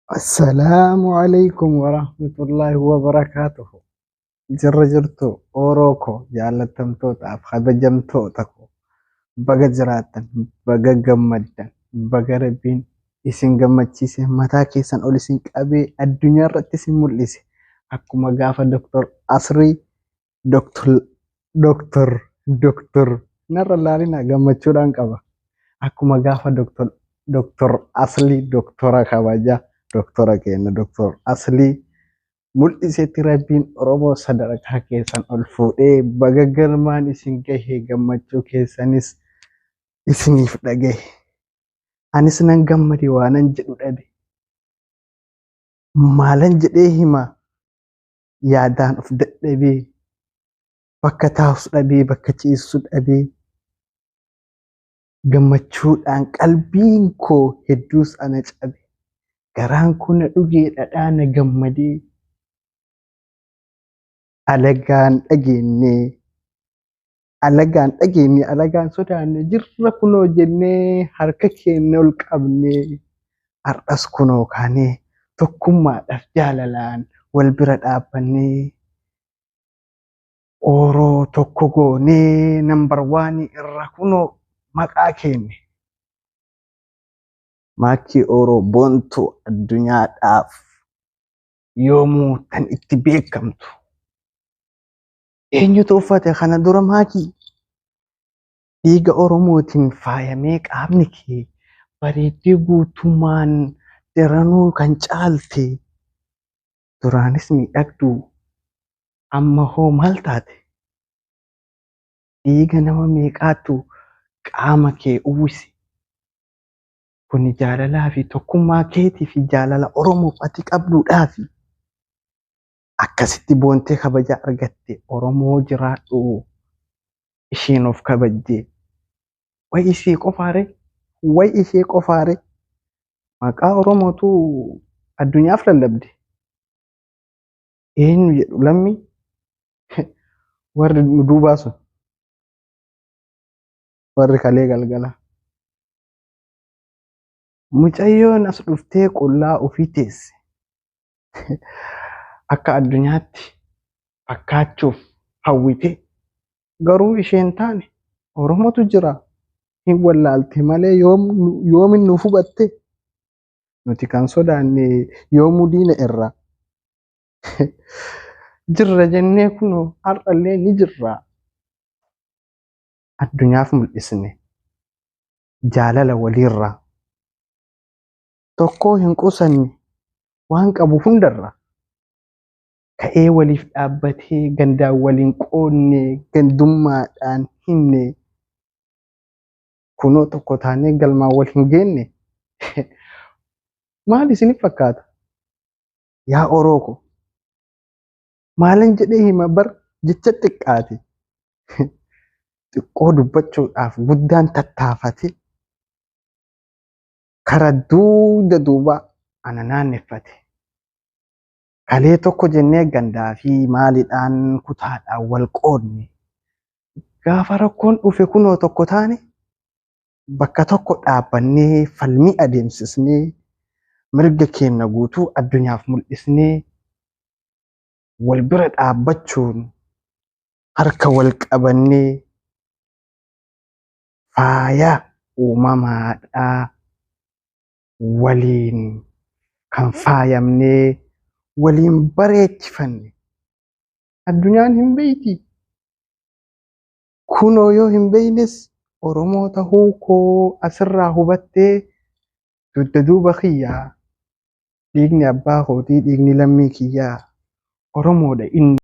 Assalaamu alaikum warahmatullaahi wabarakaatuhu. Jirra jirtu Oroo koo jaallatamtootaaf kabajamtoota koo, baga jiraattan, baga gammaddan, baga Rabbiin isin gammachiise, mataa keessan ol isin qabee addunyaa irratti isin mul'ise. Akkuma gaafa Dr. Asrii Dr. Dr. Dr. narra laalina gammachuudhaan qaba. Akkuma gaafa Dr. Dr. Aslii Doktora kabajaa Doktora keenya Dr. Aslii mul'isetti Rabbiin Oromoo sadarkaa keessan ol fuudhee baga galmaan isin gahe, gammachuu keessanis isiniif dhagahe. Anis nan gammade, waanan jedhu dhabe. Maalan jedhee hima, yaadaan of dadhabee, bakka taa'us dhabee, bakka ciisu dhabee, gammachuudhaan qalbiin koo hedduus ana cabe. Garaan koo na dhugee dhadhaa na gammadee. Alagaan dhageenyee, alagaan dhageenye, alagaan sodaanne, jirra kunoo jennee harka keenya ol qabnee, har'as kunoo kaanee tokkummaadhaaf jaalalaan wal bira dhaabbannee Oroo tokko goonee number one irra kunoo maqaa keenne. Maakkii Oroo boontuu addunyaadhaaf yoomuu tan itti beekamtu. Eenyutu uffate kana dura maakii? Dhiiga Oromootiin faayamee qaamni kee bareeddee guutummaan daranuu kan caalte, duraanis miidhagduu, amma hoo maal taate? Dhiiga nama meeqaatu qaama kee uwwise? Kuni jaalalaa fi tokkummaa keetii fi jaalala Oromoof ati qabduudhaafi. Akkasitti boontee kabaja argatte. Oromoo jiraadhu, isheen of kabajje. Way ishee qofaare, way ishee qofaare, maqaa Oromootu addunyaaf lallabde. Eenyu jedhu lammii warri nu duubaa sun, warri kalee galgala. Mucayyoon as dhuftee qullaa ofii teesse. Akka addunyaatti fakkaachuuf hawwite, garuu isheen taane Oromotu jira. Hin wallaalte malee yoomin nuuf hubatte? Nuti kan sodaanne yoomuu diina irraa. Jirra jennee kunoo har'allee ni jirra. Addunyaaf mul'isne jaalala waliirraa. Tokkoo hin qusanne waan qabu hundarra. Ka'ee waliif dhaabbatee gandaan waliin qoodne, gandummaadhaan himne, kunoo tokko taanee galmaan wal hin geenne. Maal isiniif fakkaata? Yaa Oroo ko, maalan jedhee hima bar, jecha xiqqaate. Xiqqoo dubbachuudhaaf guddaan tattaafate, kara duuda duuba ana naanneffate. Kalee tokko jennee gandaa fi maaliidhaan kutaadhaan wal qoodne. Gaafa rakkoon dhufe kunoo tokko taane, bakka tokko dhaabbannee falmii adeemsisnee, mirga keenya guutuu addunyaaf mul'isnee, wal bira dhaabbachuun harka wal qabannee faaya uumamaadhaa waliin kan faayamnee waliin bareechifanne. Addunyaan hin beeyti. Kunoo yoo hin beeynes Oromoo tahuu koo asirraa hubattee, dugda duuba kiyyaa dhiigni abbaa kootii, dhiigni lammii kiyyaa Oromoodha inni.